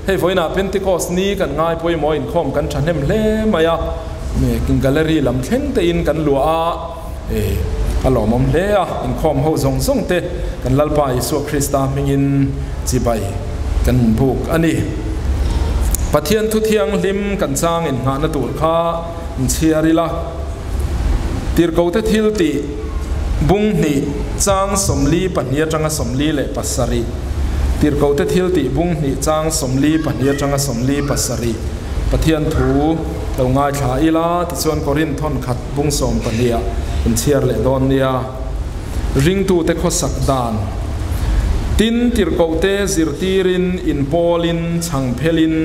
Hei vawiinah Pentecost ni kan ngai pawimawh inkhawm kan thahnem hle mai a, gallery lam thleng tein kan luah a, a lawmawm hle a, inkhawm ho zawng zawng te kan Lalpa Isua Krista hmingin chibai kan inbuk a ni. Pathian thu thianghlim kan chang innghahna tur kha inchhiar ila, Tirhkote thil tih bung hnih chang 42 atanga 47, Tirhkote thil tih bung hnih chang 42 atanga 47, Pathian thu lo ngaithla ila tichuan Korinth thawn khat bung 12 ah inchhiar leh dawn nia. Ringtute khawsak dan tin tirhkohte zirtirin inpawlin chhangphelin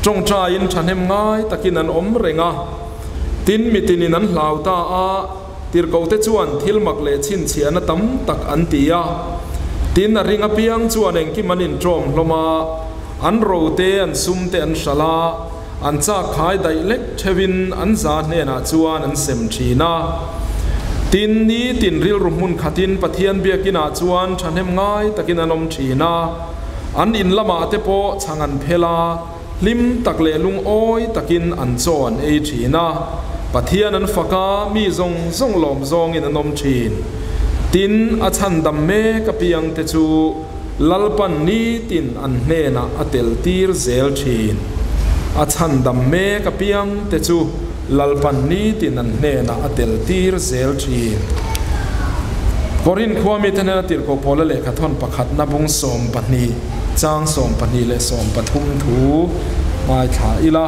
tawngtaiin thahnem ngai takin an awm reng a. Tin, mitinin an hlau ta a, tirhkohte chuan thil mak leh chhinchhiahna tam tak an ti a. Tin, a ring apiang chuan engkim an inṭawm hlawm a, an rote, an sumte an hralh a, an chak khai daih lek ṭheuhin an za hnenah chuan an sem ṭhin a. Tin, nitin rilru hmun khatin Pathian biakinah chuan ṭhahnem ngai takin an awm ṭhin a, an in lamah te pawh chhang an phel a, Hlim tak leh lungawi takin an chaw an ei thin a, Pathian an fak a, mi zawng zawng lawm zawngin an awm thin. Tin, a chhandam mek apiangte chu Lalpan nitin an hnenah a tel tir zel thin. A chhandam mek apiangte chu Lalpan nitin an hnenah a tel tir zel thin. Korin khua mite hnena tirhkoh Paula lehkhathawn pakhatna bung 12. Chang 12 leh 13 thu ngaithla ila.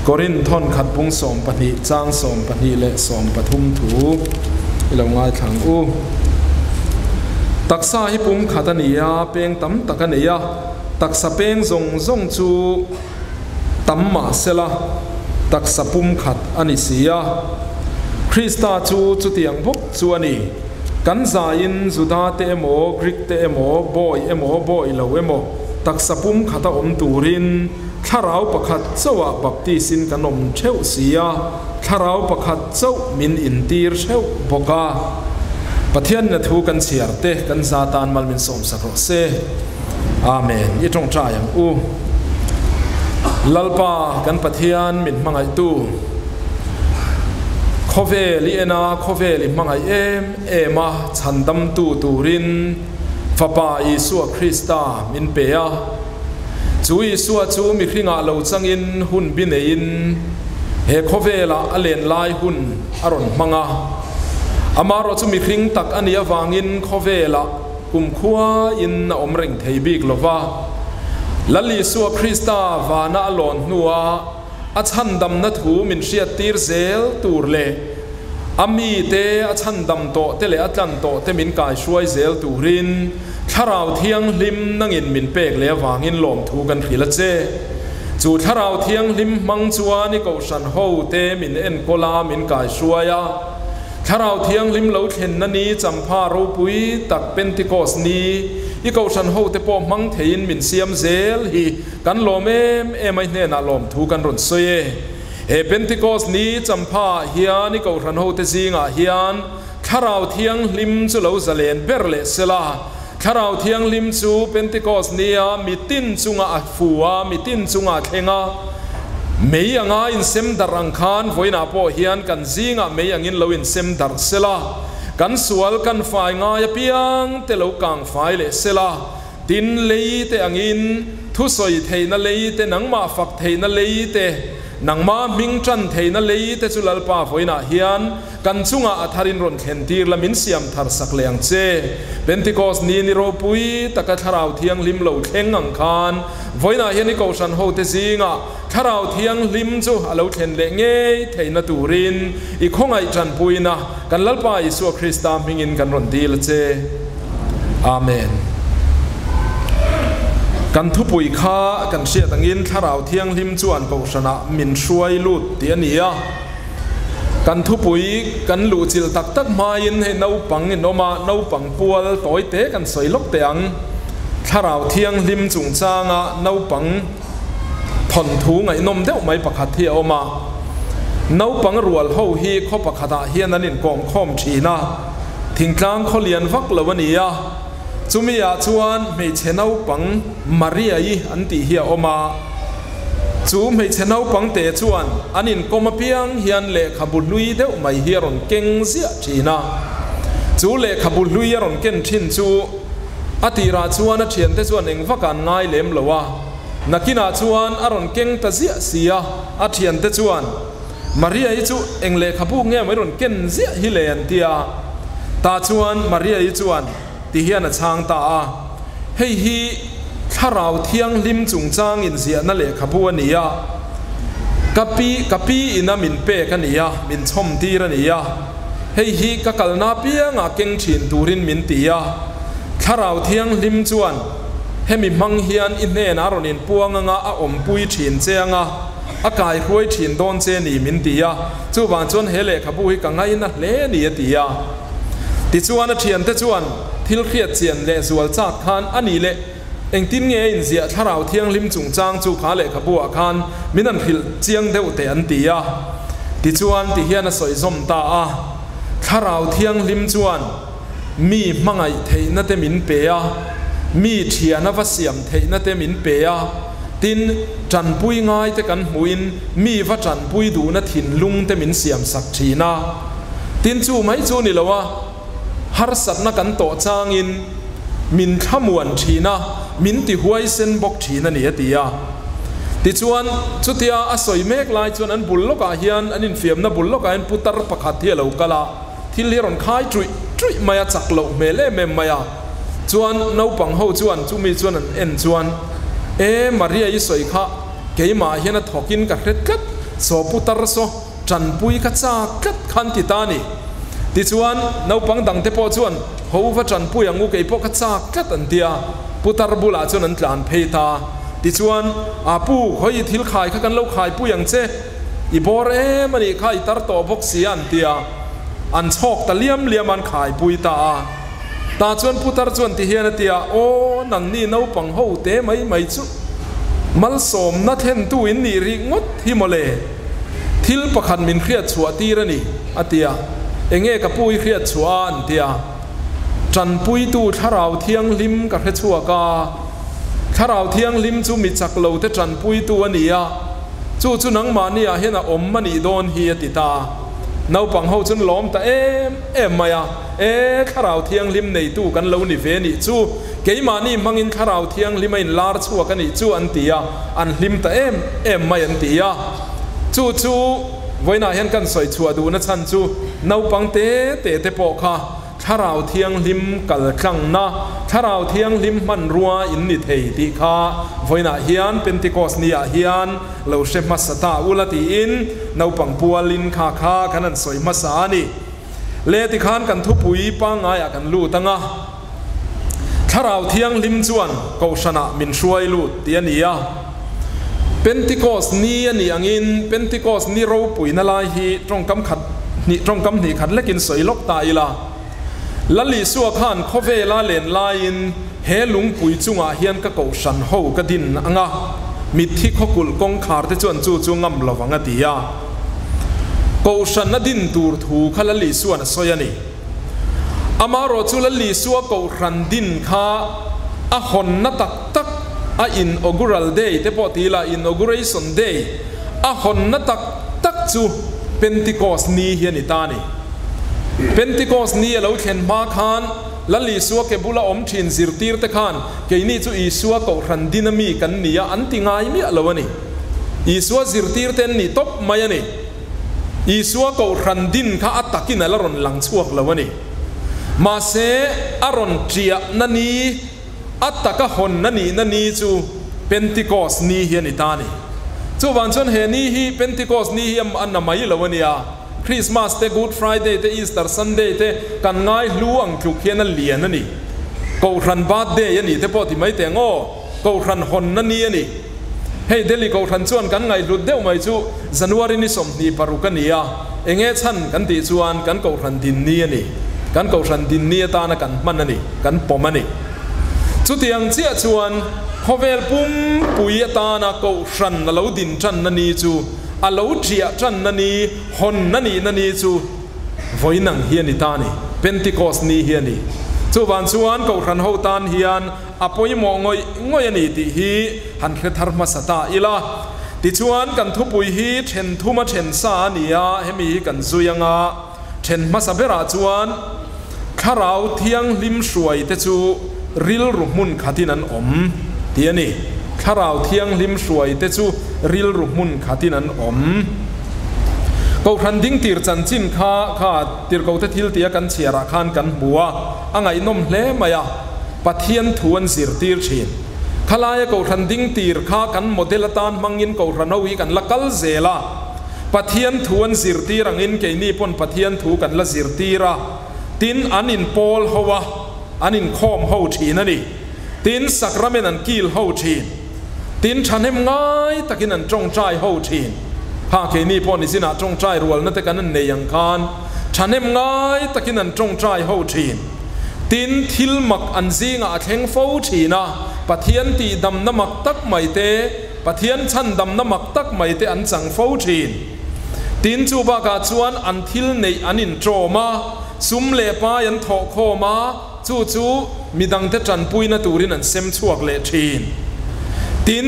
Korinth thawn khat bung 12 chang 12 leh 13 thu i lo ngaithla ang u. Taksa hi pum khat a ni a, peng tam tak a nei a, taksa peng zawng zawng chu tam mah sela taksa pum khat a ni si a. Krista chu chutiang bawk chu a ni. Kan zaiin Juda te emaw, Greek te emaw, bawi emaw, bawi lo emaw, taksa pum khata awm turin Thlarau pakhat chauhah baptis-in kan awm theuh si a, Thlarau pakhat chauh min intir theuh bawk a. Pathianna thu kan chhiar te kan za tan mal min sawmsak rawh se. Amen. I tawngtai ang u. Lalpa kan Pathian min hmangaihtu, khawvel i en a, khawvel i hmangaih em em a, chhandamtu turin Fapa Isua Krista min pe a. Chu Isua chu mihringah lo changin hun bi neiin he khawvelah a len lai hun a rawn hmang a. Amaherawhchu mihring tak a nih avangin khawvelah Kumkhua in a awm reng thei bik lo va. Lal Isua Krista vana a lawn hnua a chhandamna thu min hriattir zel tur leh a mite a chhandam tawh te leh a tlan tawh te min kaihruai zel turin Thlarau Thianghlim nangin min pek leh avangin lawmthu kan hrilh a che. Chu Thlarau Thianghlim hmang chuan i Kohhran ho te min enkawl a, min kaihruai a. Thlarau Thianghlim lo thlenna ni champha ropui tak Pentecost ni i Kohhran hote pawh hmang theiin min siam zel hi kan lawm em em a, i hnenah lawmthu kan rawn sawi e. He Pentecost ni champha ah hian i Kohhran hote zingah hian Thlarau Thianghlim chu lo zalen ber leh sela, Thlarau Thianghlim chu Pentecost nia mitin chunga a fu a, mitin chunga a thleng a. Mei anga insem darh ang khan vawiinah pawh hian kan zingah mei angin lo insem darh sela, kan sual kan fai ngai apiang te lo kang fai leh sela, tin lei te angin thusawi theihna lei te, nangmah fak theihna lei te, nangmah hming tan theihna lei te chu Lalpa vawiinah hian Kan chungah a tharin rawn thlen tir la min siam thar sak leh ang che. Pentecost ni ni ropui taka Thlarau Thianghlim lo thleng ang khan vawiinah hian i Kohhran hote zingah Thlarau Thianghlim chu a lo thlen leh ngei theihna turin i khawngaih tanpuina kan Lalpa Isua Krista hmingin kan rawn dil a che. Amen. Kan thupui kha kan hriat angin Thlarau Thianghlim chuan Kohhranah min hruai lut tih a ni a. Kan thupui kan luhchilh tak tak hmain hei naupang in awm a, naupang pual tawi te kan sawi lawk teh ang. Thlarau Thianghlim chungchanga naupang thawnthu ngaihnawm deuh mai pakhat hi a awm a. Naupang rual ho hi khaw pakhatah hian an inkawm khawm thin a, thingtlang khaw lian vak lo a ni a. Chumi ah chuan hmeichhe naupang Maria-i an tih hi a awm a. Chu hmeichhe naupang te chuan an inkawm apiang hian lehkhabu hlui deuh mai hi a rawn keng ziah thin a. Chu lehkhabu hlui a rawn ken thin chu a tirah chuan a thiante chuan eng vak an ngai lem lo a. Nakinah chuan a rawn keng ta ziah si a, a thiante chuan, Maria-i chu eng lehkhabu nge maw i rawn ken ziah hi le an ti a. Tah chuan Maria-i chuan ti hian a chhang ta a, Hei hi Thlarau Thianghlim chungchang inziahna lehkhabu a ni a, ka pi ka pi ina min pek a ni a, min chhawm tir a ni a, hei hi ka kalna apiangah keng thin turin min ti a. Thlarau Thianghlim chuan hemi hmang hian i hnenah a rawn inpuang anga a awmpui thin che anga a kaihruai thin dawn che ni min ti a, chuvang chuan he lehkhabu hi ka ngaina hle ni a ti a. Tichuan a thiante chuan thil hriat chian leh zual chak khan a nih leh engtin nge a inziah Thlarau Thianghlim chungchang chu kha lehkhabu ah khan min an hrilh chiang deuh teh an ti a. Tichuan ti hian a sawi zawm ta a, Thlarau Thianghlim chuan mi hmangaih theihna te min pe a, mi thiana va siam theihna te min pe a, tin, tanpui ngai te kan hmuhin mi va tanpui duhna thinlung te min siam sak thin a. Tin, chu mai chu ni lo a, harsatna kan tawh changin min thlamuan thin a, min ti huaisen bawk thin a ni, a ti a. Tichuan, chutia a sawi mek lai chuan an bul lawkah hian, an infiamna bul lawkah hian putar pakhat hi a lo kal a. Thil hi a rawn khai truih truih mai a, chak loh hmel em em mai a. Chuan naupang ho chuan chumi chuan an en chuan, E Maria i sawi kha keimah hian a thawkin ka hre tlat, saw putar saw tanpui ka chak tlat khan ti ta ni. Tichuan naupang dangte pawh chuan ho va tanpui ang u keipawh ka chak tlat an ti a, putar bulah chuan an tlan phei ta. Tichuan, A pu, khawi thil khai kha kan lo khaipui ang che. I bawr em a nih kha i tar tawh bawk si a an ti a, an chhawk ta liam liam a an khaipui ta a. Tah chuan putar chuan ti hian a ti a, Aw nangni naupang ho te mai mai chu malsawmna thlentu in nih rih ngawt hi mawle, thil pakhat min hriat chhuah tir a ni a ti a, Enge ka pu i hriat chhuah a an ti a, Tanpuitu Thlarau Thianghlim ka hre chhuak a, Thlarau Thianghlim chu mi chak lo te tanpuitu a ni a, Chu chu nangmahni ah hian a awm a nih dawn hi a ti ta. Naupang ho chuan lawm ta em em mai a, E, Thlarau Thianghlim neitu kan lo ni ve nih chu, keimahni hmangin Thlarau Thianghlim a inlar chhuak a nih chu an ti a, an hlim ta em em mai an ti a. Chu chu vawiinah hian kan sawi chhuah duhna chhan chu naupang te te te pawh kha Thlarau Thianghlim kal tlangna, Thlarau Thianghlim hmanrua in ni thei tih kha vawiinah hian Pentecost ni ah hian lo hre hmasa ta ula tiin naupang pualin kha kha kan han sawi hmasa a ni. Le tikhan kan thupui pangngaiah kan lut anga, Thlarau Thianghlim chuan Kohhranah min hruai lut tih a ni a. Pentecost ni a nih angin Pentecost ni ropuina lai hi tawngkam khat hnih tawngkam hnih khat lekin sawi lawk ta ila. Lal Isua khan khawvela len laiin he lungpui chungah hian ka kohhran ho ka din anga mitthi khawkulh kawngkhar te chuan chu chu ngam lo ang a ti a. Kohhran a din tur thu kha Lal Isua'n a sawi a ni. Amaherawh chu Lal Isua kohhran din kha a hawnna tak tak a inaugural day te pawh ti ila inauguration day a hawnna tak tak chu Pentecost ni hi a ni ta a ni. Pentecost ni a lo thlen hma khan Lal Isua ke bula awm thin zirtir te khan keini chu Isua kohhran din a mi kan ni a an ti ngai miah lo a ni. Isua zirtir te an ni tawp mai a ni. Isua kohhran din kha a takin a la rawn lang chhuak lo a ni. Mahse, a rawn ṭiahna ni, a taka hawnna nihna ni chu Pentecost ni hi a ni ta a ni. Chuvang chuan he ni hi Pentecost ni hi a na mai lo a nia. Christmas te, Good Friday te, Easter Sunday te kan ngai hlu ang tluk hian a lian a ni. Kohhran birthday a nih te pawh ti mai teh ang aw. Kohhran hawnna ni a ni. Hei Delhi Kohhran chuan kan ngaihhlut deuh mai chu January ni 26 a ni a, enge chhan kan tih chuan kan Kohhran din ni a ni. Kan Kohhran din ni atana kan hman a ni, kan pawm a ni. Chutiang chiah chuan khawvel pumpui atana Kohhran a lo din tanna ni chu, a lo ṭiah tanna ni, hawnna nihna ni chu vawiin ang hi a ni ta a ni, Pentecost ni hi a ni. Chuvang chuan Kohhran ho tan hian a pawimawh ngawih ngawih a ni tih hi han hre thar hmasa ta ila. Tichuan kan thupui hi then thuma then sa a ni a, hemi hi kan zui anga then hmasa berah chuan Thlarau Thianghlim hruaite chu rilru hmun khatin an awm tih a ni. Thlarau Thianghlim hruaite chu rilru hmun khatin an awm. Kohhran ding tir chanchin kha kha tirhkote thil tia kan chhiarah khan kan hmu a, a ngaihnawm hle mai a, Pathian thu an zirtir thin. Khalaia Kohhran ding tir kha kan model atan hmangin Kohhran ho hi kan la kal zel a. Pathian thu an zirtir angin keini pawn Pathian thu kan la zirtir a, tin an inpawl ho a, an inkhawm ho thin a ni. Tin sakramen an kil ho thin. Tin thahnem ngai takin an tawngtai ho thin. Kha keini pawh nizinah tawngtai rualna te kan an nei ang khan thahnem ngai takin an tawngtai ho thin. Tin thil mak an zingah a thleng fo thin a, Pathian tihdamna mak tak mai te, Pathian chhandamna mak tak mai te an chang fo thin. Tin, chu bakah chuan an thil neih an inṭawm a, sum leh pai an thawh khawm a, chu chu midangte tanpuina turin an sem chhuak leh thin. Tin,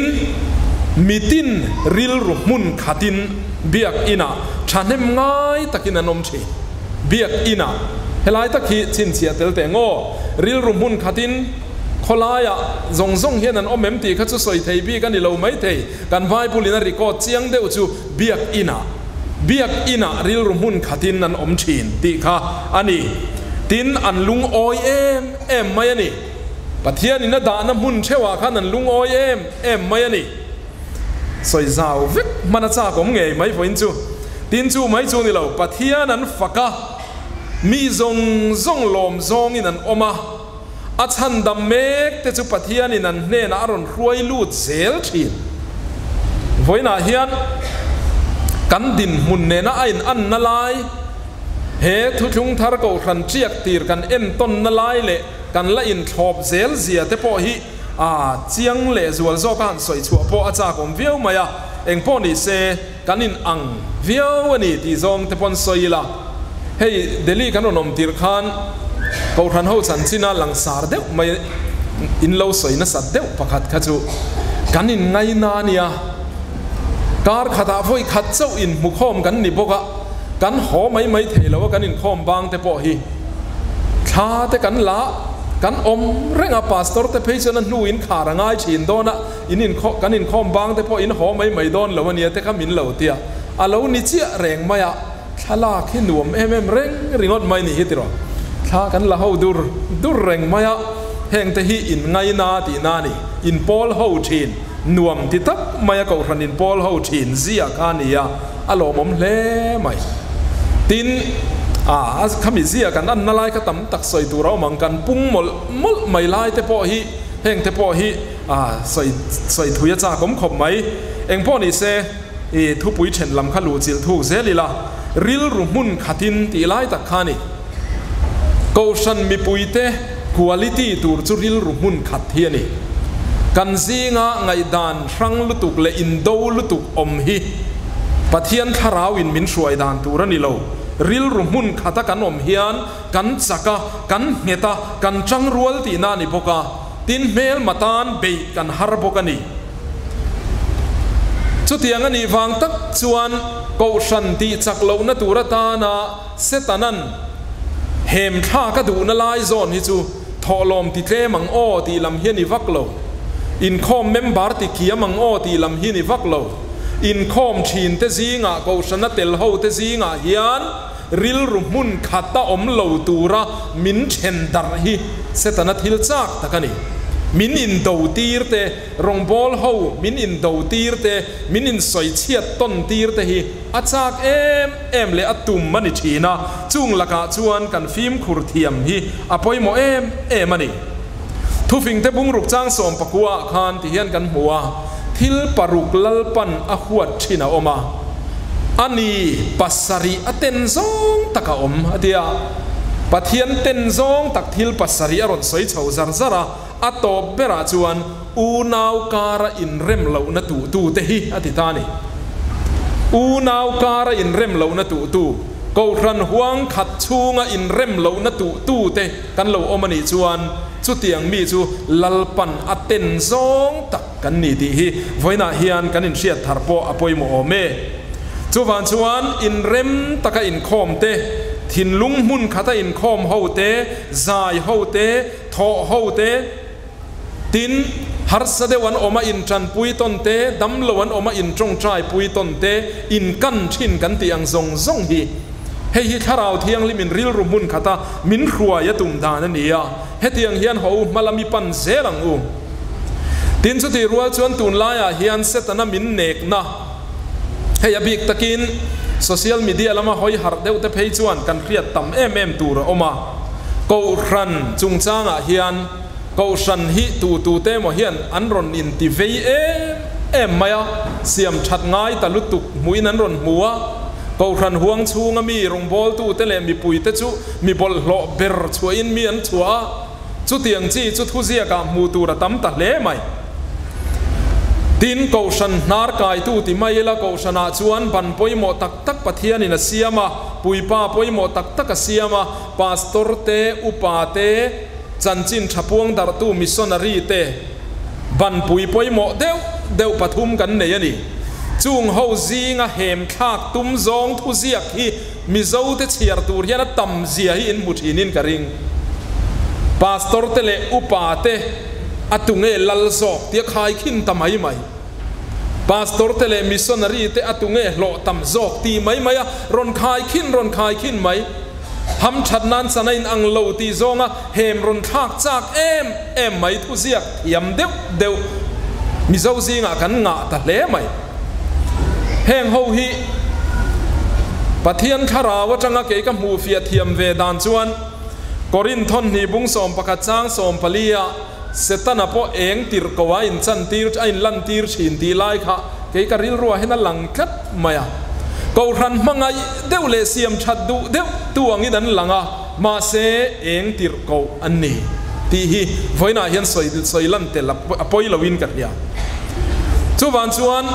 mitin rilru hmun khatin biak inah thahnem ngai takin an awm thin. Biak inah, helai tak hi chhinchhiah tel teh ngaw, rilru hmun khatin, Khawlaiah zawng zawng hian an awm em tih kha chu sawi thei bik a ni lo maithei. Kan Bible-in a record chiang deuh chu Biak Inah, Biak Inah rilru hmun khatin an awm thin tih kha a ni. Tin, an lungawi em em mai a ni. Pathianin a dahna hmun theuhah khan an lungawi em em mai a ni. Sawi zau vek hman a chak awm ngei mai vawiin chu. Tin, chu mai chu ni lo, Pathian an fak a, mi zawng zawng lawm zawngin an awm a. A chhandam mek te chu Pathianin an hnenah a rawn hruai lut zel thin. Vawiinah hian kan dinhmun nena a inanna lai, he thuthlung thar kohhran tiak tir kan entawnna lai leh kan la inthlawp zel zia te pawh hi a chiang leh zual zawk a han sawi chhuah pawh a chak awm viau mai a, engpawh ni se kan inang viau a ni tih zawng te pawn sawi ila. Hei Delhi kan rawn awm tirh khan Kohhran ho chanchina langsar deuh mai in lo sawi nasat deuh pakhat kha chu kan in ngaina a nia. Kar khatah vawi khat chauh in hmukhawm kan ni bawk a, kan haw mai mai thei lo a kan inkhawm bang te pawh hi thla te kan la kan awm reng a, Pastor te phei chuan a hnu in khar a ngai thin dawn a, in inkhawm kan inkhawm bang te pawh in haw mai mai dawn lo a nia te kha min lo tia a lo ni chiah reng mai a. Thlalak hi nuam em em reng ringawt mai ni hi tiraw? Thla kan la ho dur dur reng mai a, heng te hi in ngaina tihna a ni. In pawl ho thin, nuam ti tak mai a kohhran in pawl ho thin zia kha a ni a, a lawmawm hle mai. Tin, a khami zia kan anna lai kha tam tak sawi tur a awm ang, kan pung mawlh mawlh mai lai te pawh hi heng te pawh hi sawi sawi thui a chak awm khawp mai. Engpawh ni se. I thupui then lam kha luhchilh thuk zel ila, rilru hmun khatin tih lai tak kha a ni. Kohhran mipuite quality tur chu rilru hmun khat hi a ni. Kan zinga ngaihdan hrang lutuk leh indo lutuk awm hi Pathian thlarauin min hruai dan tur a ni lo. Rilru hmun khata kan awm hian kan chak a, kan nghet a, kan tangrual tihna a ni bawk a, tin hmelma tan beih kan har bawk a ni. Chutiang a nih vang tak chuan Kohhran tih chak lohna tur atana Setanan hem thlak a duhna lai zawn hi chu thawhlawm ti tlem ang aw tih lam hi a ni vak lo. Inkhawm member ti kiam ang aw tih lam hi a ni vak lo. Inkhawm thinte zingah Kohhrana tel hote zingah hian rilru hmun khat a awm lo tura min then darh hi Setana thil chak tak a ni. Min indo tir te, rawngbâwl ho min indo tir te, min insawi chhiat tawn tir te hi a chak em em leh a tum a ni thin a, chung lakah chuan kan fimkhur thiam hi a pawimawh em em a ni. Thufingte bungruk chang sawmpakua ah khan ti hian kan hmu a, thil paruk Lalpan a huat thin a awm a, a ni pasarih a ten zawng tak a awm a ti a, Pathian ten zawng tak thil pasarih a rawn sawi chho zar zar a, a tawp berah chuan unau kara inrem lohna tuhtu te hi a ti ta a ni. Unau kara inrem lohna tuhtu. Kohhran huang khat chhunga inrem lohna tuhtute kan lo awm a nih chuan chutiang mi chu Lalpan a ten zawng tak kan ni tih hi vawiinah hian kan inhriat thar pawh a pawimawh awm e. Chuvang chuan inrem taka inkhawm te, thinlung hmun khata inkhawm ho te, zai ho te, thawh ho te, Tin, harsa deuh an awm a inṭanpui tawn te, damlo an awm a inṭawngṭaipui tawn te, inkan ṭhin kan tih ang zawng zawng hi. Hei hi Thlarau Thianghlimin rilru hmun khata min hruai a tum dan a ni a, hetiang hian haw u hma lam i pan zel ang u. Tin, chutih rual chuan tunlaiah hian Setana min nekna, hei a bik takin social media lama hawi harh deuh te phei chuan kan hriat tam em em tur a awm a, Kohhran chungchangah hian, Kohhran hi tu tute emaw hian an rawn inti vei em em mai a, siam that ngai ta lutuk hmuhin an rawn hmu a. Kohhran huang chhunga mi rawngbawltute leh mipuite chu mi bawlhhlawh ber chhuahin mi an chhuah a, chutiang chi chu thuziakah hmuh tur a tam ta hle mai. Tin, Kohhran hnar kaitu ti mai ila Kohhranah chuan ban pawimawh tak tak Pathianin a siam a, puipa pawimawh tak tak a siam a, Pastor te, upa te, Chanchin tha puang darhtu missionary te banpui pawimawh deuh deuh pathum kan nei a ni. Chung ho zinga hem thlak tum zawng thuziak hi Mizo te chhiar tur hian a tam zia hi in hmu thinin ka ring. Pastor te leh upa te a tunge lal zawk tia khai khin ta mai mai. Pastor te leh missionary te a tunge hlawh tam zawk ti mai mai a rawn khai khin rawn khai khin mai. Ham that nan sana in ang lo tih zawnga hem rawn thlak chak em em mai thuziak thiam deuh deuh Mizo zingah kan ngah ta hle mai. Heng ho hi Pathian thlarau atanga kei ka hmuh fiah thiam ve dan chuan Korinthon hnih bung 11 chang 14 ah Setana pawh eng tirh ko a inchantir a inlantir thin tih lai kha kei ka rilruah hian a lang tlat mai a. Kohhran hmangaih deuh leh siam that duh deuh tu angin an lang a, mahse eng tirh ko an ni tih hi vawiinah hian sawi sawi lan tel a pawi loin ka hria. Chuvang chuan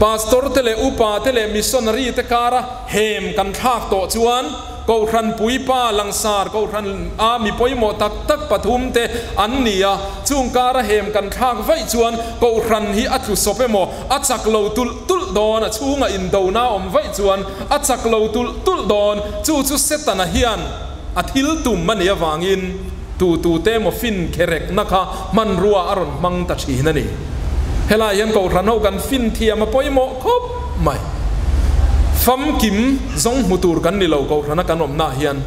Pastor te leh Upa te leh Missionary te kara hem kan thlak tawh chuan, Kohhran puipa langsar kohhran a mi pawimawh tak tak pathum te an ni a, chung kara hem kan thlak vaih chuan kohhran hi a tlu sawp emaw a chak lo tulh tulh dawn, a chhunga indona awm vaih chuan a chak lo tulh tulh dawn, chu chu Setana hian a thil tum a nih avangin tu tu te emaw fin kherekna kha hmanrua a rawn hmang ta thin a ni. Helai hian kohhran ho kan fin thiam a pawimawh khawp mai. Famkim zawng hmu tur kan ni lo kohhrana kan awmnaah hian.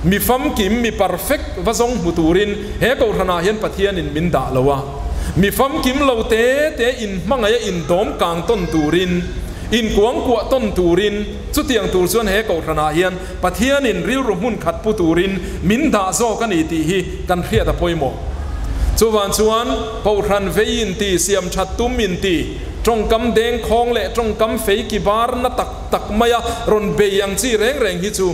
Mi famkim, mi perfect va zawng hmu turin he kohhranah hian Pathianin min dah lo a. Mi famkim lo te te inhmangaih a indawm kang tawn turin, inkuangkuah tawn turin, chutiang tur chuan he kohhranah hian Pathianin rilru hmun khat pu turin min dah zawk a ni tih hi kan hriat a pawimawh. Chuvang chuan Kohhran vei inti, siam that tum inti, tawngkam dengkhawng leh tawngkam fei ki bar na tak tak maia rawn bei ang chi reng reng hi chu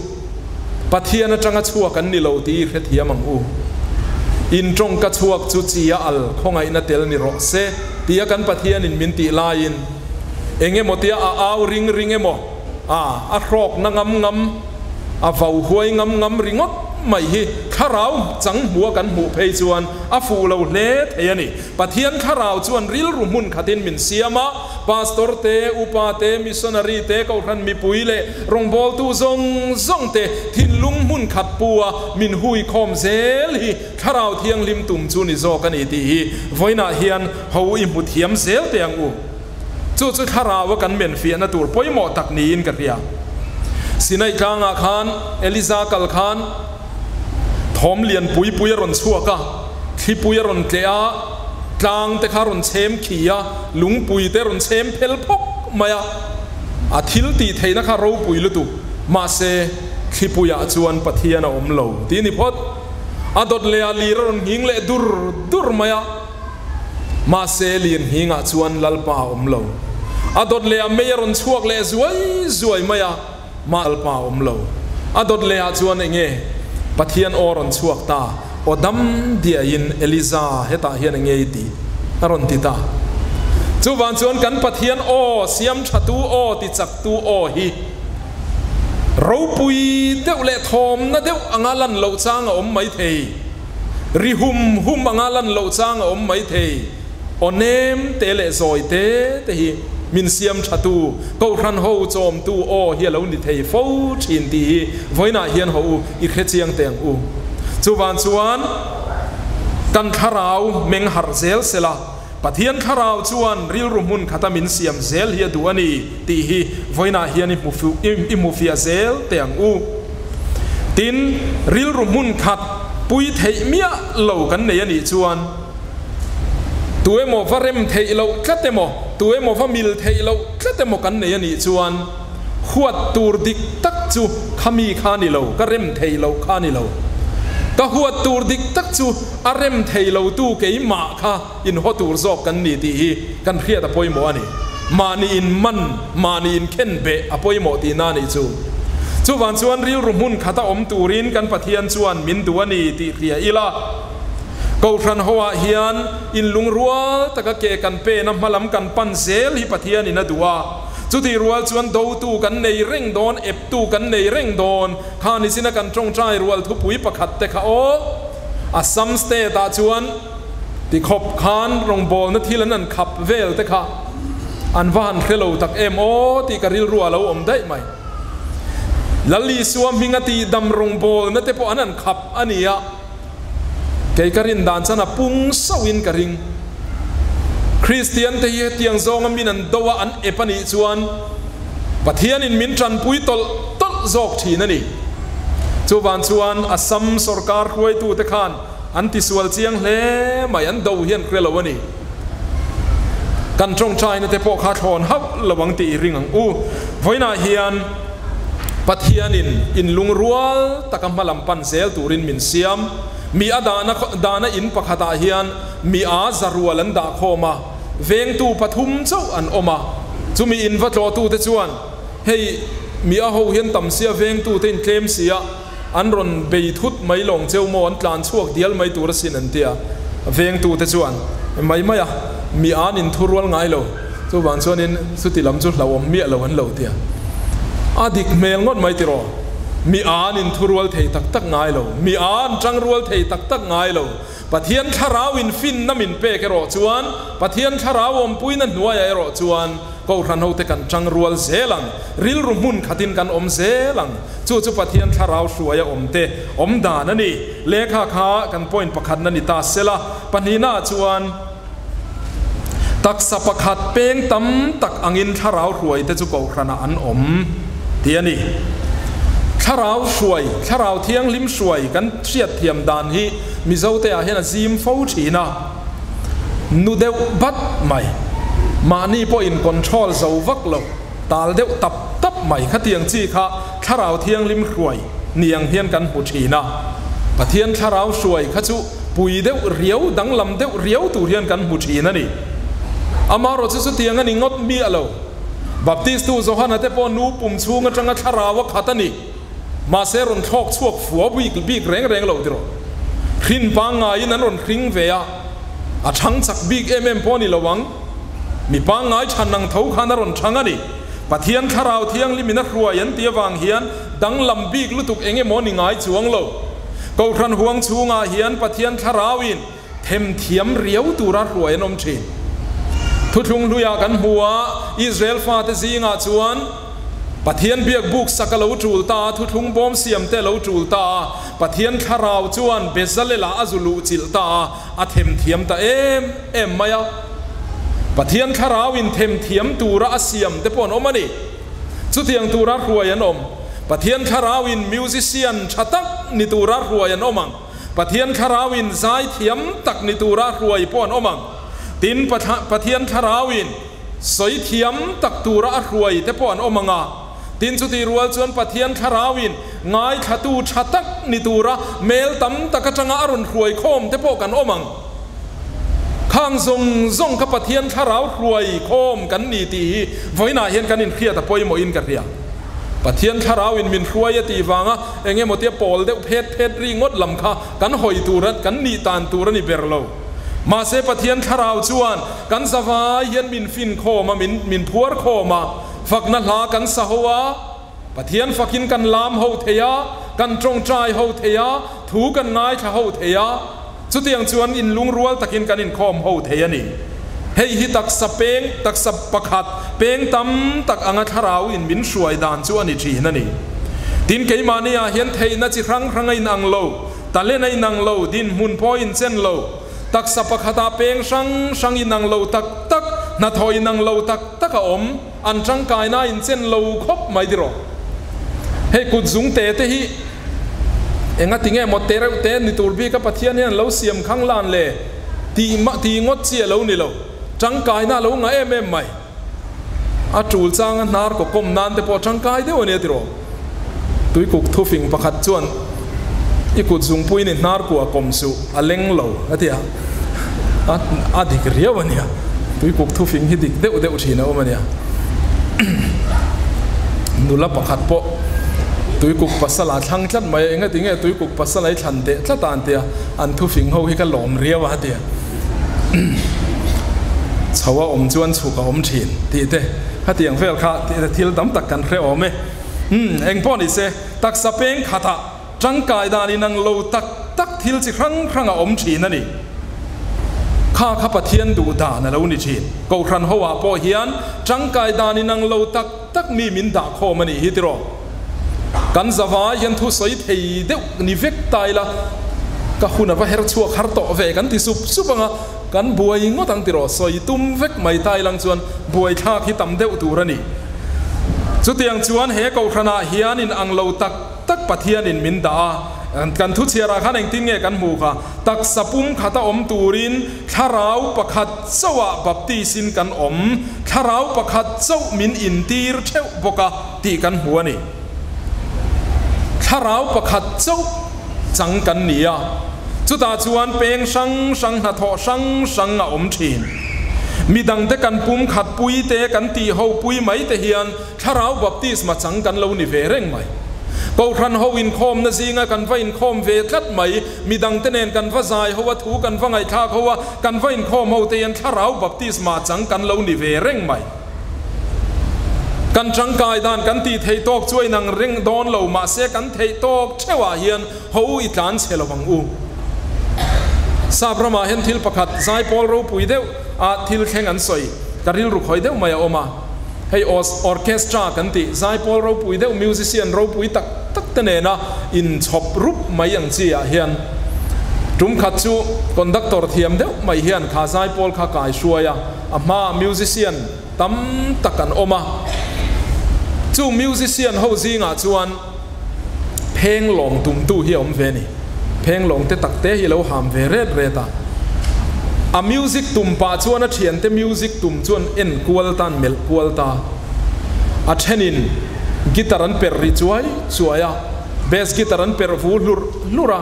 Pathian atanga chhuak an ni lo tih i hrethiam ang u. In tawngka chhuak chu chi a al khawngaihna tel ni rawh se tia kan Pathianin min tih laiin eng emaw tia a au ring ring emaw, A, a hrawkna ngam ngam, a vau huai ngam ngam ringawt mai hi thlarau chang hmua kan hmuh phei chuan a fuh lo hle thei a ni. Pathian thlarau chuan rilru hmun khatin min siam a, Pastor te, Upa te, Missionary te, Kohhran mipui leh rawngbawltu zawng zawng te thinlung hmun khat pu a min hui khawm zel hi thlarau thianghlim tum chu ni zawk a ni tih hi vawiinah hian ho i hmu thiam zel teh ang u. Chu chu thlarau a kan men fiahna tur pawimawh tak niin ka hria. Sinai tlangah khan Eliza kal khan thawm lian pui pui a rawn chhuak a, thlipui a rawn tleh a, tlang te kha a rawn chhem khi a, lungpui te a rawn chhem phel phawk mai a. A thil tih theihna kha ropui lutuk, mahse thlipuiah chuan Pathian a awm lo tih ni phawt. A dawt leh a lir a rawn nghing leh dur dur mai a. Mahse Lianhingah chuan Lalpa a awm lo. A dawt leh a mei a rawn chhuak leh zuai zuai mai a, mah Lalpa a awm lo. A dawt leh ah chuan enge Pathian aw a rawn chhuak ta, aw dam diaiin Eliza hetah hian enge i tih? a rawn ti ta. Chuvang chuan kan Pathian aw, siam tha tu aw, ti chak tu aw hi. Ropui deuh leh thawmna deuh anga lan loh chang a awm mai thei. Ri hum hum anga lan loh chang a awm mai thei. Aw nem te leh zawi te te hi min siam thatu, Kohhran ho chawmtu aw hi a lo ni thei fo thin tih hi vawiinah hian haw u i hre chiang teh ang u. Chuvang chuan kan thlarau meng harh zel sela, Pathian thlarau chuan rilru hmun khata min siam zel hi a duh a ni tih hi vawiinah hian i hmu i hmu fiah zel teh ang u. Tin, rilru hmun khat pui theih miah lo kan nei a nih chuan tu emaw va rem theih loh tlat emaw, tu emaw va mil theih loh tlat emaw kan nei a nih chuan Huat tur dik tak chu kha mi kha ni lo, ka rem thei lo kha ni lo. Ka huat tur dik tak chu a rem thei lo tu keimah kha inhaw tur zawk kan ni tih hi kan hriat a pawimawh a ni. Mahni in man, mahni in khen beh a pawimawh tihna a nih chu. Chuvang chuan rilru hmun khata awm turin kan Pathian chuan min duh a ni tih hria ila, Kohhran hoah hian inlungrual taka ke kan pena hmalam kan pan zel hi Pathianin a duh a. Chutih rual chuan dotu kan nei reng dawn, eptu kan nei reng dawn. Kha nichina kan tawngtai rual thupui pakhat te kha aw, Assam state ah chuan ti khawp khan rawngbawlna thil an an khap vel te kha an va han hre lo tak em aw tih ka rilru a lo awm daih mai. Lal Isua hminga tihdam rawngbawlna te pawh an an khap a ni a, kei ka rin dan chuan a pung sauhin ka ring. Kristian te hi hetiang zawnga min an do a an ep a nih chuan Pathianin min tanpui tawlh tawlh zawk thin a ni. Chuvang chuan Assam sorkar hruaitute khan an tisual chiang hle mai, an do hian hre lo a ni. Kan tawngtaina te pawh kha thlawn hauh lo ang tih i ring ang u. Vawiinah hian Pathianin inlungrual taka hmalam pan zel turin min siam. Mi a dahna dahna in pakhatah hian mi a zarual an dah khawm a, vengtu pathum chauh an awm a. Chumi in va tlawhtute chuan, Hei, mi a ho hian tam sia vengtute in tlem sia, an rawn bei thut mai lawng cheu maw, an tlan chhuak dial mai tur asin an ti a. Vengtute chuan, Mai mai a, mi an inthurual ngai lo, chuvang chuanin chuti lam chu hlauhawm miah lo an lo ti a. A dik hmel ngawt mai tiraw? Mi an inthurual thei tak tak ngai lo, mi an tangrual thei tak tak ngai lo. Pathian thlarau infinna min pek erawh chuan, Pathian thlarau awmpuina hnuaiah erawh chuan Kohhran hote kan tangrual zel ang, rilru hmun khatin kan awm zel ang. Chu chu Pathian thlarau hruaia awmte awm dan a ni. Lehkha kha kan point pakhatna ni ta sela, pahnihnaah chuan taksa pakhat peng tam tak angin thlarau hruaite chu Kohhranah an awm tih a ni. Thlarau hruai, thlarau thianghlim hruai kan hriatthiam dan hi Mizote ah hian a zim fo thin a, nu deuh bat mai, mahni pawh in control zo vak lo, tal deuh tap tap mai khatiang chi kha thlarau thianghlim hruai ni ang hian kan hmu thin a, Pathian thlarau hruai kha chu pui deuh riau danglam deuh riau tur hian kan hmu thin a ni. Amaherawhchu chu chutiang a ni ngawt miah lo. Baptist tu Johana te pawh nu pum chhung atanga thlarau a khat a ni. Mahse rawn thlawk chhuak fua bik bik reng reng lo tiraw. Hrin pangngaiin an rawn hring ve a, a chhang chak bik em em pawh a ni lo ang. Mi pangngai chhan ang tho khan a rawn chhang a ni. Pathian Thlarau Thianghlimin a hruai an ti avang hian danglam bik lutuk eng emaw ni ngai chuang lo. Kohhran huang chhungah hian Pathian Thlarauin themthiam riau tura hruai an awm thin. Thuthlung hluiah kan hmu a, Israel fate zingah chuan Pathian biak buk sak a lo tul ta a, thuthlung bawm siam te a lo tul ta a, Pathian thlarau chuan Bezalela a zu luh chilh ta a, a themthiam ta em em mai a. Pathian thlarau in themthiam tura a siam te pawh an awm a ni. Chutiang tura hruai an awm. Pathian thlarau in musician tha tak ni tura hruai an awm ang. Pathian thlarauin zaithiam tak ni tura hruai pawh an awm ang. Tin, Pathian thlarauin sawi thiam tak tura a hruai te pawh an awm ang a. Tin, chutih rual chuan Pathian thlarauin ngaithlatu tha tak ni tura mel tam tak atanga a rawn hruai khawm te pawh kan awm ang. Khang zawng zawng kha Pathian thlarau hruai khawm kan ni tih hi vawiinah hian kan inhriat a pawimawhin ka hria. Pathian thlarauin min hruai a tih vanga eng emaw tia pawl deuh phet phet ri ngawt lam kha kan hawi tur a, kan nih tan tur a ni ber lo. Mahse Pathian thlarau chuan kan zavai hian min fin khawm a, min min phuar khawm a, fakna hla kan sa ho a. Pathian fakin kan lam ho thei a, kan tawngtai ho thei a, thu kan ngaithla ho thei a, chutiang chuan inlungrual takin kan inkhawm ho thei a ni. Hei hi taksa peng, taksa pakhat, peng tam tak anga thlarau in min hruai dan chu a ni thin a ni. Tin, keimahni ah hian theihna chi hrang hrang a inang lo, talent a inang lo, dinhmun pawh a inchen lo. Taksa pakhatah peng hrang hrang inang lo tak tak, hnathawh inang lo tak tak a awm. An tangkaina a inchen lo khawp mai tiraw. Hei kut zung te te hi enga ti nge maw te reuh te ni tur bik a Pathian hian lo siam khang lan le tih mah tih ngawt chi a lo ni lo. Tangkaina a lo ngah em em mai. A tul changa hnar kaw kawm nan te pawh tangkai deuh a nia tiraw. Tuikuk thufing pakhat chuan i kut zungpuiin i hnar kuah kawm suh a leng lo a ti a, a dik riau a nia. Tuikuk thufing hi dik deuh deuh thin a awm a nia. Nula pakhat pawh tuikuk pasal a thlang tlat mai a, engati nge tuikuk pasal a i thlan teh tlat a an ti a, an thufing ho hi ka lawm riau a ti a. Chho a awm chuan chhuk a awm thin tih te khatiang vel kha thil tam tak kan hre awm e. Umm, eng pawh ni se, taksa peng khatah tangkai dan inang lo tak tak thil chi hrang hrang a awm thin a ni. Kha kha Pathian duh dan a lo ni thin. Kohhran ho ah pawh hian tangkai dan inang lo tak tak mi min dah khawm a nih hi tiraw. Kan zavai hian thu sawi thei deuh ni vek ta ila, ka hun a va her chhuak har tawh ve kan ti sup sup ang a, kan buai ngawt ang tiraw, sawi tum vek mai ta ilang chuan buaithlak hi tam deuh tur a ni. Chutiang chuan he kohhranah hian in ang lo tak tak Pathianin min dah a, kan thuchhiarah khan engtin nge kan hmuh kha? Taksa pum khata awm turin thlarau pakhat chauhah baptis-in kan awm, thlarau pakhat chauh min intir theuh bawk a tih kan hmu a ni. Thlarau pakhat chauh chang kan ni a, chutah chuan peng hrang hrang hnathawh hrang hrang a awm thin. Midangte kan pum khat pui te kan tih ho pui mai te hian thlarau baptisma chang kan lo ni ve reng mai. Kohhran ho inkhawmna zinga kan va inkhawm ve tlat mai, midangte nen kan va zai ho a, thu kan va ngaihthlak ho a, kan va inkhawm ho te hian thlarau baptisma chang kan lo ni ve reng mai. Kan tangkai dan kan tih theih tawk chu a inang reng dawn lo, mahse kan theih tawk theuhah hian ho u i tlan chhe lo ang u. Sap ramah hian thil pakhat zaipawl ropui deuh a thil thleng an sawi, ka rilru khawi deuh mai a awm a. Hei orchestra kan tih, zaipawl ropui deuh musician ropui tak tak te nena inchhawp rup mai ang chi ah hian tum khat chu conductor thiam deuh mai hian kha zaipawl kha kai hruai a, a hmaah musician tam tak an awm a. Chung musician ho zingah chuan phenglawng tumtu hi a awm ve a ni. Phenglawng te tak te hi a lo ham ve ret ret a. A music tum pah chuan a thiante music tum chuan en kual ta, an melh kual ta. A thenin guitar an perh ri chuai chuai a, bass guitar an perh vu hlurh hlurh a,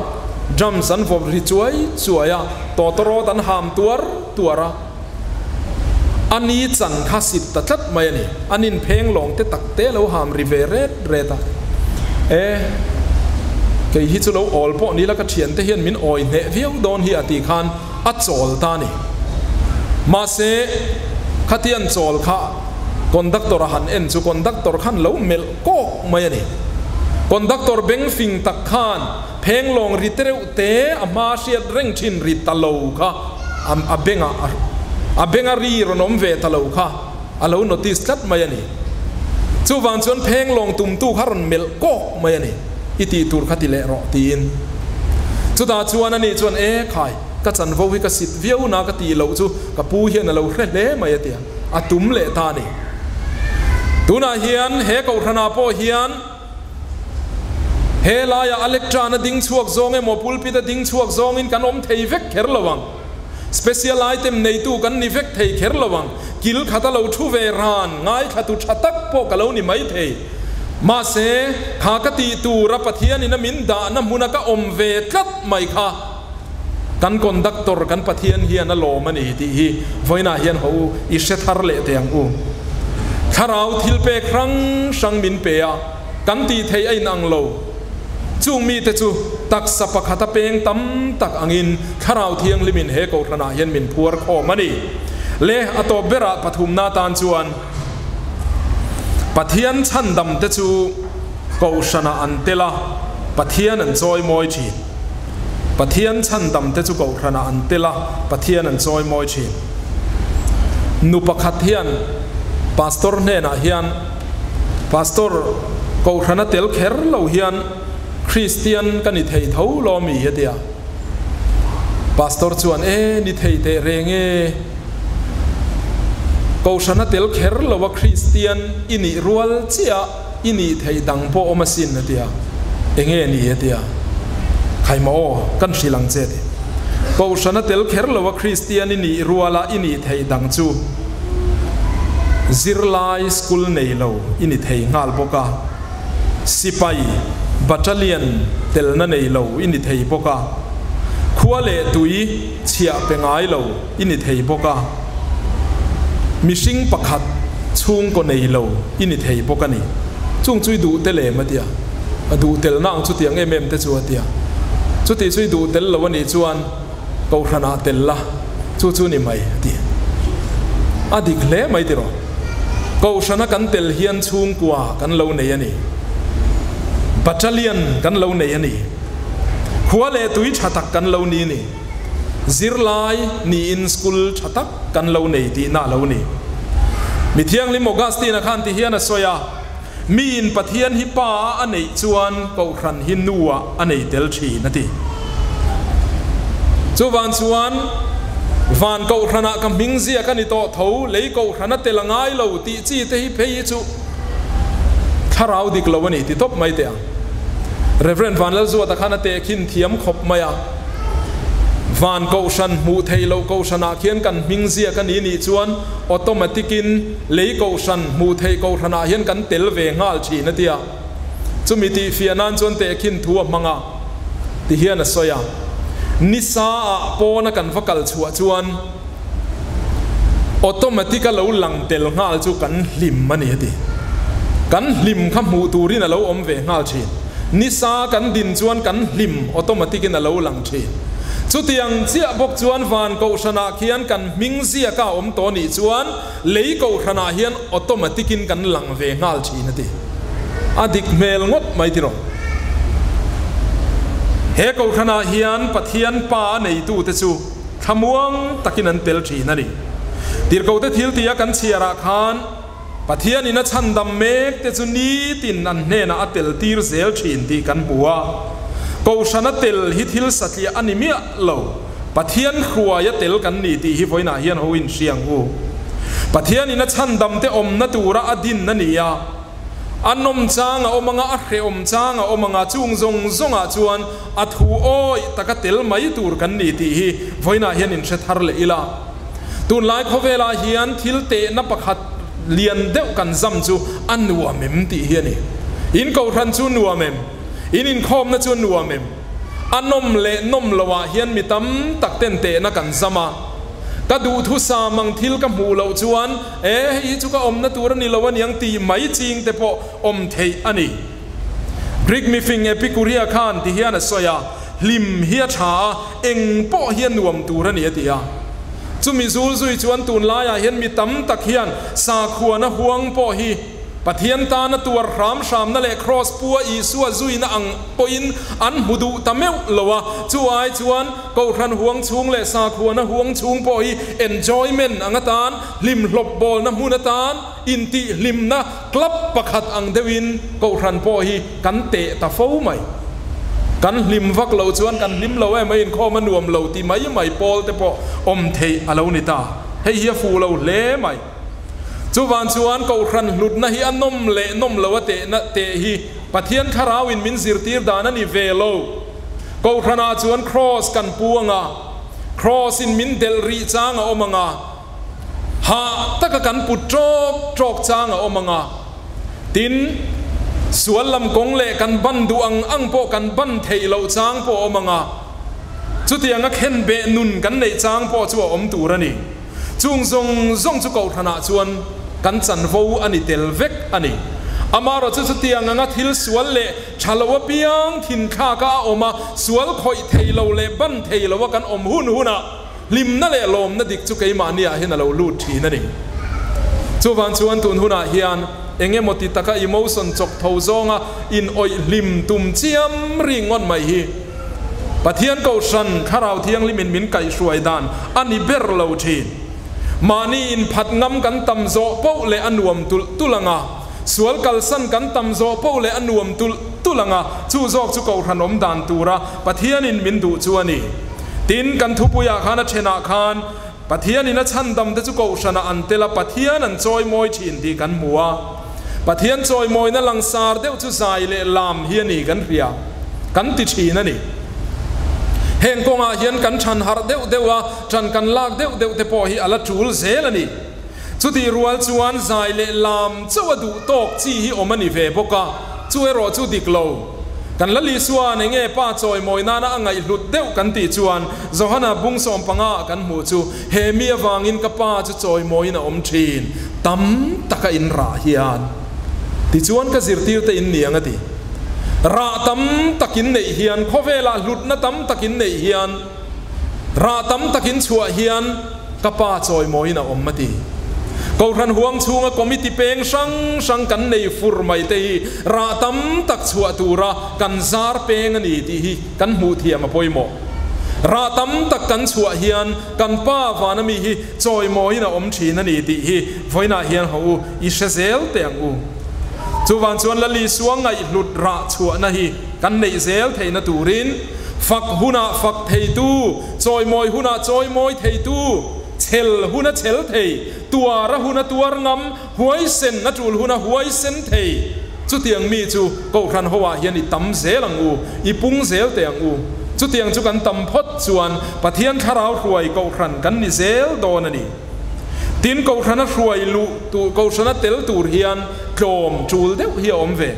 drums an vawp ri chuai chuai a, tawtawrawt an ham tuar tuar a. A ni chan kha sit ta tlat mai a ni. An inpheng lawng te tak te lo ham ri ve ret ret a. E, kei hi chu lo awl pawh ni la ka thiante hian min awi hneh viau dawn hi a tih khan a chawl ta a ni. Mahse, khatian chawl kha conductor a han en chu conductor khan lo melh kawk mai a ni. Conductor beng fing tak khan pheng lawng ri tereuh te a hma hriat reng thin ri ta lo kha a bengah a benga ri rawn awm ve ta lo kha a lo notice tlat mai a ni. Chuvang chuan pheng lawng tumtu kha rawn melh kawk mai a ni, i tih tur kha ti leh rawh tiin. Chutah chuan ani chuan e khai, ka chanvo hi ka sit viau na ka tih loh chu ka pu hian a lo hre hle mai a ti a, a tum leh ta a ni. Tunah hian he kohhranah pawh hian He laiah a lectern a ding chhuak zawng emaw pulpit a ding chhuak zawngin kan awm thei vek kher lo ang. Special item neitu kan ni vek thei kher lo ang. Kil khat a lo thu ve ran, ngaithlatu tha tak pawh ka lo ni mai thei. Mahse, kha ka tih tura Pathianin a min dahna hmuna ka awm ve tlat mai kha kan conductor kan Pathian hian a lawm a ni tih hi vawiinah hian haw u i hre thar leh teh ang u. Thlarau thilpek hrang hrang min pe a, kan tih theih a inang lo. Chung mite chu taksa pakhata peng tam tak angin Thlarau Thianghlimin he kohhranah hian min phuar khawm a ni. Le a tawp berah pathumna atan chuan Pathian chhandam te chu. Kohhranah an tel a, Pathian an chawimawi thin. Pathian chhandamte chu Kohhranah an tel a, Pathian an chawimawi thin. Nu pakhat hian Pastor hnenah hian, Pastor, Kohhrana tel kher lo hian Kristian ka ni thei tho lo mi? a ti a. Pastor chuan, E, ni thei teh reng e. Kohhrana tel kher lo a Kristian i nih rual chiah i nih theih dang pawh awm asin, a ti a. Enge ni? a ti a. Khaima aw, kan hrilh ang che, a ti. Kohhrana tel kher lo a Kristian i nih ruala i nih theih dang chu zirlai school nei lo i ni thei nghal bawk a. Sipai battalion telna nei lo i ni thei bawk a, khua leh tui chhiah pe ngai lo i ni thei bawk a, mihring pakhat chhungkaw nei lo i ni thei bawk a ni. Chung chu i duh tel em? a ti a. A duh tel na ang chutiang em em te chu a ti a. Chutih chu i duh tel lo a nih chuan Kohhranah tel la, chu chu ni mai, a ti. A dik hle mai tiraw? Kohhrana kan tel hian chhungkua kan lo nei a ni. Battalion kan lo nei a ni. Khua leh tui tha tak kan lo ni ni. Zirlai niin school tha tak kan lo nei tihna a lo ni. Mi Thianghlim Augustine-a khan ti hian a sawi a, Miin Pathian hi Pa a a neih chuan Kohhran hi Nu ah a nei tel thin, a ti. Chuvang chuan Van Kohhranah ka hming ziak a ni tawh tho, lei Kohhran a tel a ngai lo tih chi te hi phei hi chu thlarau dik lo a ni ti tawp mai teh ang. Rev. Vanlalzuata khan a tehkhin thiam khawp mai a. Van Kohhran hmuh theih loh Kohhranah khian kan hming ziak a ni nih chuan automatic in Lei kohhran, hmuh theih kohhranah hian kan tel ve nghal thin a ti a. Chumi tihfiah nan chuan tehkhin thu a hmang a, ti hian a sawi a. Nisa ah pawna kan va kal chhuah chuan automatic a lo lang tel nghal chu kan hlim a ni a ti. Kan hlim kha hmuh turin a lo awm ve nghal thin. Nisa kan din chuan kan hlim automatic in a lo lang thin. Chutiang chiah bawk chuan van kohhranah khian kan hming ziaka a awm tawh nih chuan Lei kohhranah hian automatic in kan lang ve nghal thin a ti. A dik hmel ngawt mai tiraw. He kohhranah hian Pathian Pa a neitute chu thlamuang takin an tel thin a ni. Tirhkohte thil tia kan chhiarah khan Pathianin a chhandam mek te chu nitin an hnenah a tel tir zel thin tih kan hmu a. Kohhrana tel hi thil satliah a ni miah lo. Pathian hruaia tel kan ni tih hi vawiinah hian ho in hria ang u. Pathianin a chhandamte awmna tura a din a ni a, a nawm chang a awm anga, a hrehawm chang a awm anga, chung zawng zawngah chuan a thu awih taka tel mai tur kan ni tih hi vawiinah hian in hre thar leh ila. Tunlai khawvelah hian thil tehna pakhat lian deuh kan zam chu a nuam em tih hi a ni. In kohhran chu nuam em? In inkhawmna chu nuam em? A nawm leh nawm loh ah hian mi tam tak ten tehna kan zam a, ka duhthusam ang thil ka hmuh loh chuan e hei hi chu ka awmna tur a ni lo aniang tih mai ching te pawh awm theih a ni. Greek mifing Epikuria khan ti hian a sawi a, hlim hi a tha a, eng pawh hi a nuam tur a ni a ti a. Chumi zul zui chuan tunlaiah hian mi tam tak hian sakhuana huang pawh hi, Pathian tana tuar hram hramna leh Kraws pua Isua zuina ang pawhin an hmu duh ta meuh lo a, chu ai chuan Kohhran huang chhung leh sakhuana huang chhung pawh hi enjoyment ang atan, hlimhlawp bawlna hmun atan, intihhlimna club pakhat ang deuhin Kohhran pawh hi kan teh ta fo mai. Kan hlim vak loh chuan kan hlim lo em a, inkhawm a nuam lo ti mai mai pawl te pawh awm theih a lo ni ta. Hei hi a fuh lo hle mai. Chuvan chuan Kohhran hlutna hi a nawm leh nawm lo a tehna teh hi Pathian Thlarauin min zirtir dan a ni ve lo. Kohhranah chuan Kraws kan pu ang a, Kraws-in min delh rih chang a awm ang a, hah taka kan put ṭawk ṭawk chang a awm ang a, tin, sual lam kawng leh kan ban duh ang ang pawh kan ban theih loh chang pawh a awm ang a, chutianga khenbeh nun kan neih chang pawh chu a awm tur a ni. Chung zawng zawng chu Kohhranah chuan kan chanvo a ni tel vek a ni. Amaherawh chu chutiang anga thil sual leh tha lo apiang thinthlaka a awm a, sual khawih thei lo leh ban thei lo a kan awm hun hunah hlimna leh lawmna dik chu keimahniah hian a lo lut thin a ni. Chuvang chuan tun hunah hian eng emaw ti taka emotion chawk tho zawnga in awih hlim tum chiam ri ngawt mai hi Pathian Kohhran Thlarau Thianghlimin min kaihhruai dan a ni ber lo thin. Mahni inphat ngam kan tam zawh poh leh a nuam tulh tulh ang a, sual kalsan kan tam zawh poh leh a nuam tulh tulh ang a, chu zawk chu Kohhran awm dan tura Pathianin min duh chu a ni. Tin, kan thupuiah khan a thenah khan Pathianin a chhandamte chu Kohhranah an tel a, Pathian an chawimawi thin tih kan hmu a. Pathian chawimawina langsar deuh chu zai leh lam hi a ni kan hria, kan ti thin a ni. Heng kawngah hian kan than harh deuh deuh a, tan kan lak deuh deuh te pawh hi a la tul zel a ni. Chutih rual chuan zai leh lam chauh a duh tawk chi hi awm a ni ve bawk a, chu erawh chu dik lo. Kan la Lisuan enge pa chawimawi nana a ngaihhlut deuh kan tih chuan Johana bung sawmpanga ah kan hmuh chu he mi avangin ka pa chu chawimawiin a awm thin, tam taka in rah hian. Tichuan ka zirtirte in ni ang a ti. Rah tam tak in neih hian, khawvelah hlutna tam tak in neih hian, rah tam tak in chhuah hian, Ka pa chawimawiin a awm a ti. Kohhran huang chhunga committee peng hrang hrang kan nei fur mai te hi rah tam tak chhuah tura kan zar peng a ni tih hi kan hmuh thiam a pawimawh. Rah tam tak kan chhuah hian kan pa vana mi hi chawimawiin a awm thin a ni tih hi vawiinah hian haw u i hre zel teh ang u. Chuvang chuan Lalisua ngaihhlut rah chhuahna hi kan neih zel theihna turin fak hunah fak theitu, Chawimawi hunah chawimawi theitu, chhel huna chhel thei, tuara huna tuar ngam, huaisen a tul huna huaisen thei. Chutiang mi chu Kohhran hoah hian i tam zel ang u, i pung zel teh ang u. Chutiang chu kan tam phawt chuan Pathian thlarau hruai Kohhran kan ni zel dawn a ni. Tin, Kohhrana hruai luh tur, Kohhrana tel tur hian tlawm tul deuh hi a awm ve.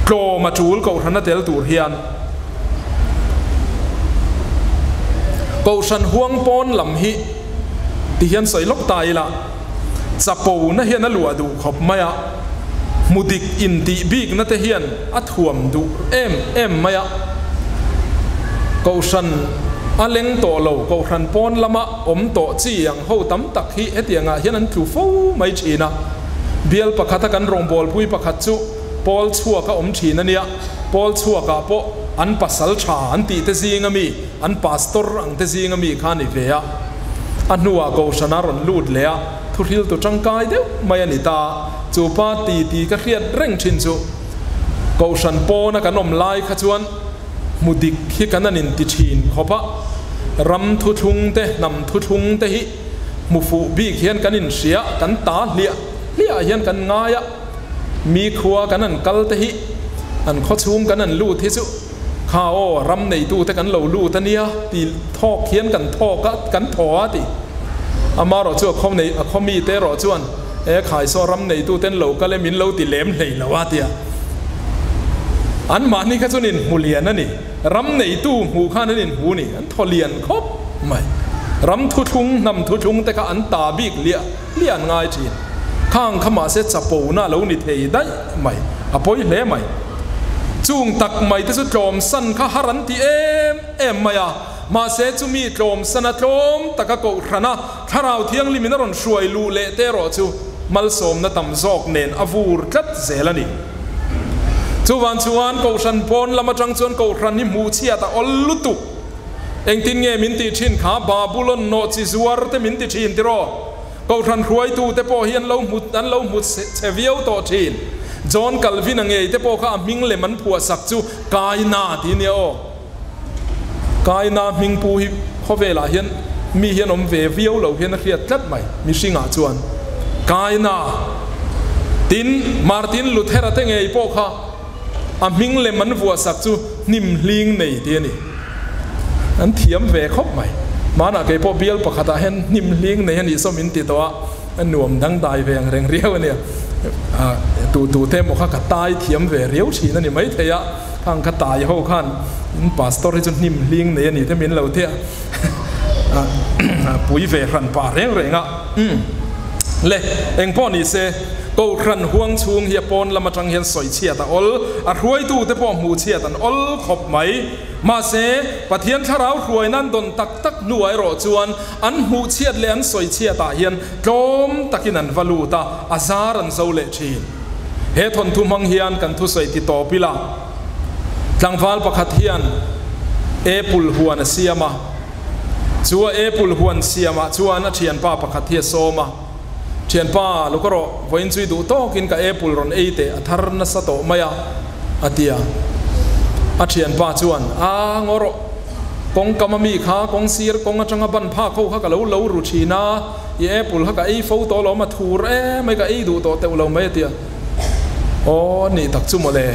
Tlawm a tul Kohhrana tel tur hian Kohhran huang pawn lam hi ti hian sawi lawk ta ila, chapo na hian a luah duh khawp mai a, hmu dik intih bikna te hian a thuam duh em em mai a. Kohhran a leng tawh lo, Kohhran pawn lama awm tawh chi ang ho tam tak hi hetiangah hian an tlu fo mai thin a. Bial pakhata kan rawngbawlpui pakhat chu Pawl chhuak a awm thin a nia. Pawl chhuakah pawh an pasal tha an tih te zinga mi, an pastor ang te zinga mi kha a ni ve a. A hnuah Kohhran a rawn lut leh a, thuhriltu tangkai deuh mai a ni ta. Chu pa ti ti ka hriat reng thin chu Kohhran pawna kan awm lai kha chuan hmu dik hi kan an inti thin khawp a, ram thuthlung te, hnam thuthlung te hi hmu fuh bik hian kan inhria, kan ta hliah hliah hian kan ngai a, mi khua kan an kal te hi an khaw chhung kan an lut hi chu kha aw ram neitu te kan lo lut a nia ti thawk hian kan thawk a, kan thaw a ti. Amarawh chu a khaw nei a khaw mi te erawh chuan e khaisaw ram neitu ten lo kal e min lo ti lem hlei lo a tia. Anmahni kha chuan inhmu lian a ni. Ram neitu hmuh khan an inhmu ni, an thaw lian khawp mai. Ram thuthlung, hnam thuthlung te kha an ta bik liah liah an ngai thin. Khang kha mahse chapona a lo ni thei daih mai, a pawi hle mai. Chung tak mai te chu tlawmsan kha har an ti em em mai a, mahse chumi tlawmsan a tlawm taka kohhrana Thlarau Thianghlimin a rawn hruai luh leh te erawh chu malsawmna tam zawk nen a vur tlat zel a ni. Chuvang chuan Kohhran pawn lam atang chuan Kohhran hi hmuh chhiat a awl lutuk. Engtin nge min tih thin kha Babulon nawh chi zuar te min ti thin tiraw? Kohhran hruaitu te pawh hi an lo hmu an lo hmu chhe viau tawh thin. John Calvin-a ngei te pawh kha a hming lem an phuah sak chu Kaina tih nia aw. Kaina hming pu hi khawvelah hian mi hian awm ve viau lo hian a hriat tlat mai, mihringah chuan Kaina tin Martin Luther-a te ngei pawh kha a hming lem an vuahsak chu hnim hling nei tih a ni. An thiam ve khawp mai. Hmanah kei pawh bial pakhatah hian hnim hling nei a nih saw min ti tawh a, a nuam dangdai ve ang reng riau a nia. Tu tu te emaw kha ka tai thiam ve riau thin a ni maithei a. Khang kha tai ho khan in pastor hi chu hnim hling nei a ni te min lo tia a pui ve hran pah reng reng a. Le, eng pawh ni se, Kohhran huang chhung hi a pawn lam atang hian sawi chhiat a awl, a hruaitute pawh hmuh chhiat an awl khawp mai. Mahse, Pathian thlarau hruaina an dawn tak tak hnuah erawh chuan an hmuh chhiat leh an sawi chhiatah hian tlawm takin an va lut a, a zar an zo leh thin. He thawnthu hmang hian kan thusawi ti tawp ila, tlangval pakhat hian apple huan a siam a, chu a apple huan siamah chuan a thianpa pakhat hi a sawm a, Thianpa, lo ka rawh, vawiin chu i duh tawkin ka apple rawn ei teh, a thar nasa tawh mai a, a ti a. A thianpa chuan, A, ngaw rawh, kawng kam a mi kha, kawng sir kawng atanga ban phak ho kha ka lo lo ru thin a, i apple kha ka ei fo tawh alawm, a thur em mai, ka ei duh tawh teuh lo mai, a ti a. Aw, nih tak chu mawle.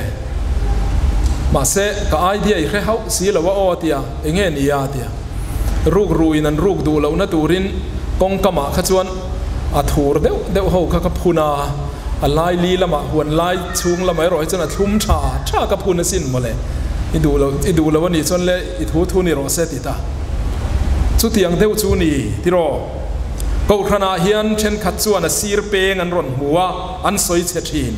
Mahse, ka idea i hre hauh si lo a aw, a ti a. Enge ni a? a ti a. Ruk ruin an ruk duh lohna turin kawngkamah kha chuan a thur deuh deuh ho kha ka phun a, a lai li lamah huan lai chhung lamah erawh hi chuan a thlum tha tha ka phun asin mawle. I duh lo, i duh lo a nih chuan le i thu thu ni rawh se ti ta. Chutiang deuh chu ni tiraw? Kohhranah hian thenkhat chuan a sir peng an rawn hmu a, an sawi chhe thin.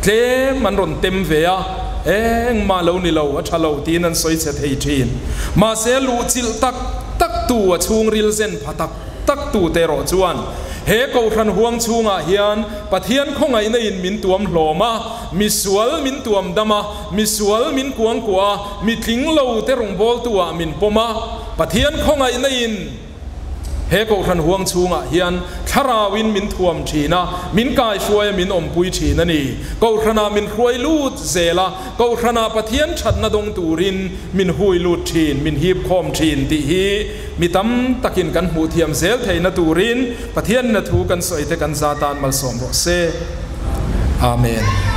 Tlem an rawn tem ve a, engmah lo ni lo, a tha lo tiin an sawi chhe thei thin. Mahse, luhchilh tak tak tu, a chhungril zen pha tak tak tu te erawh chuan he Kohhran huang chhungah hian Pathian khawngaihna in min tuam hlawm a, misual min tuam dam a, misual min kuangkuah a, mitling lo te rawngbawltu ah min pawm a, Pathian khawngaihna in He Kohhran huang chhungah hian Thlarauin min thuam thin a, min kaihruai a, min awmpui thin a ni. Kohhranah min hruai lut zel a, Kohhranah Pathian thatna dawng turin min hui lut thin, min hip khawm thin tih hi mi tam takin kan hmuh thiam zel theihna turin Pathianna thu kan sawi te kan za tan malsawm rawh se. Amen.